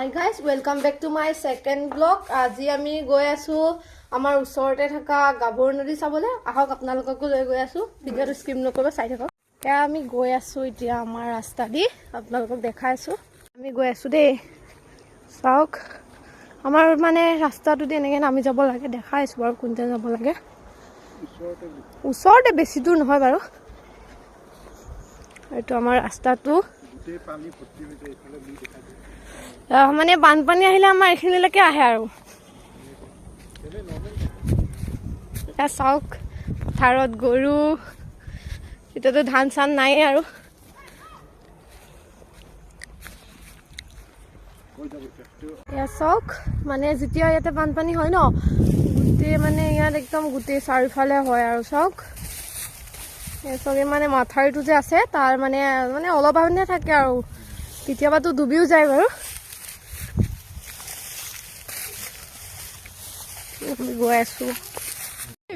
Hi guys, welcome back to my second vlog. আজি আমি গৈ আছোঁ আমাৰ ওচৰতে থকা গাভৰু নদী চাবলৈ। আহক, আপোনালোককো লৈ গৈ আছোঁ। ভিডিঅ'টো স্কিপ নকৰিব, চাই থাকক। এয়া আমি গৈ আছোঁ এতিয়া আমাৰ ৰাস্তা দি, আপোনালোকক দেখাই আছোঁ। আমি গৈ আছোঁ দেই। চাওক, আমাৰ মানে ৰাস্তাটো দি এনেকৈ নামি যাব লাগে। দেখাই আছোঁ বাৰু কোনতে যাব লাগে। ওচৰতে, বেছি দূৰ নহয় বাৰু। এইটো আমাৰ ৰাস্তাটো। গোটেই পানী ভৰ্তি হৈ যায় এইফালে বুলি দেখা যায়। মানে বানপানী আহিলে আমাৰ এইখিনিলৈকে আহে আৰু। এতিয়া চাওক, পথাৰত গৰু। এতিয়াতো ধান চান নায়েই আৰু। হৈ যাব এতিয়া। এয়া চাওক, মানে যেতিয়া ইয়াতে বানপানী হয় ন, গোটেই মানে ইয়াত একদম গোটেই চাৰিওফালে হয় আৰু। চাওক, এই চাওক, এই মানে মাথাউৰিটো যে আছে, তাৰ মানে মানে অলপ মানে থাকে আৰু, কেতিয়াবাতো ডুবিও যায় বাৰু। আমি গৈ আছো।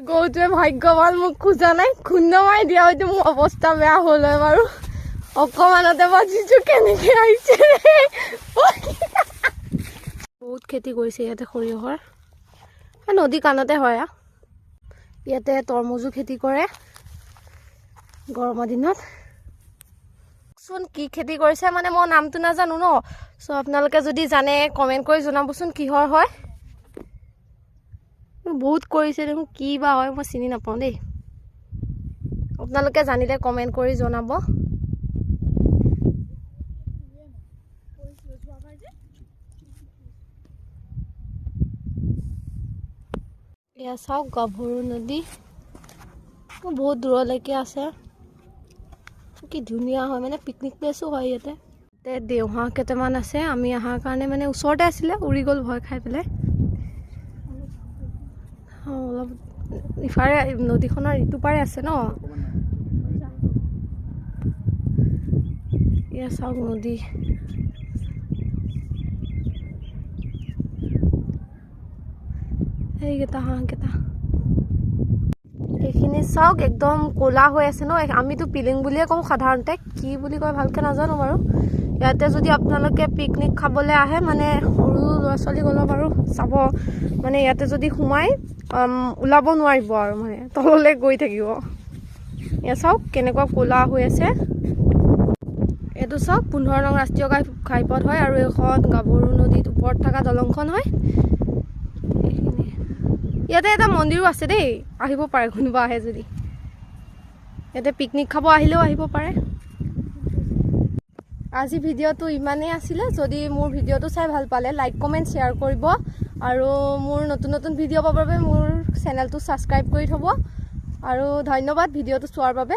গৰুটোৱে ভাগ্যৱান, মোক খোজা নাই। খুন্দা মাৰি দিয়া হয়তো মোৰ অৱস্থা বেয়া হ'ল হয় বাৰু। অকমানতে বাচিছো। কেনেকে আহিছে! বহুত খেতি কৰিছে ইয়াতে সৰিয়হৰ। এই নদী কাণতে হয়। ইয়াতে তৰমুজো খেতি কৰে গৰমৰ দিনত। চোন, কি খেতি কৰিছে মানে মই নামটো নাজানো ন। চ' আপোনালোকে যদি জানে, কমেণ্ট কৰি জনাবচোন কিহৰ হয়। বহুত কৰিছে দেখোন, কি বা হয়, মই চিনি নাপাওঁ দেই। আপোনালোকে জানিলে কমেণ্ট কৰি জনাব। এয়া চাওক, গাভৰু নদী বহুত দূৰলৈকে আছে। কি ধুনীয়া হয়, মানে পিকনিক প্লেচো হয় ইয়াতে। ইয়াতে দেওহাঁহ কেইটামান আছে। আমি অহাৰ কাৰণে মানে ওচৰতে আছিলে, উৰি গ'ল ভয় খাই পেলাই। অঁ, অলপ ইফালে নদীখনৰ ইটো পাৰে আছে ন। এয়া চাওক নদী। সেইকেইটা হাঁহকেইটা। এইখিনি চাওক, একদম ক'লা হৈ আছে ন। আমিতো পিলিং বুলিয়ে কওঁ সাধাৰণতে, কি বুলি কয় ভালকৈ নাজানো বাৰু। ইয়াতে যদি আপোনালোকে পিকনিক খাবলৈ আহে, মানে সৰু ল'ৰা ছোৱালী গ'লেও বাৰু চাব, মানে ইয়াতে যদি সোমাই ওলাব নোৱাৰিব আৰু, মানে তললৈ গৈ থাকিব। এয়া চাওক, কেনেকুৱা ক'লা হৈ আছে। এইটো চাওক, 15 নং ৰাষ্ট্ৰীয় ঘাইপথ হয় আৰু এইখন গাভৰু নদীত ওপৰত থকা দলংখন হয়। এইখিনি ইয়াতে এটা মন্দিৰো আছে দেই, আহিব পাৰে কোনোবা আহে যদি। ইয়াতে পিকনিক খাব আহিলেও আহিব পাৰে। আজি ভিডিঅ'টো ইমানেই আছিলে। যদি মোৰ ভিডিঅ'টো চাই ভাল পালে, লাইক, কমেণ্ট, শ্বেয়াৰ কৰিব আৰু মোৰ নতুন নতুন ভিডিঅ' পাবৰ বাবে মোৰ চেনেলটো ছাবস্ক্ৰাইব কৰি থ'ব। আৰু ধন্যবাদ ভিডিঅ'টো চোৱাৰ বাবে।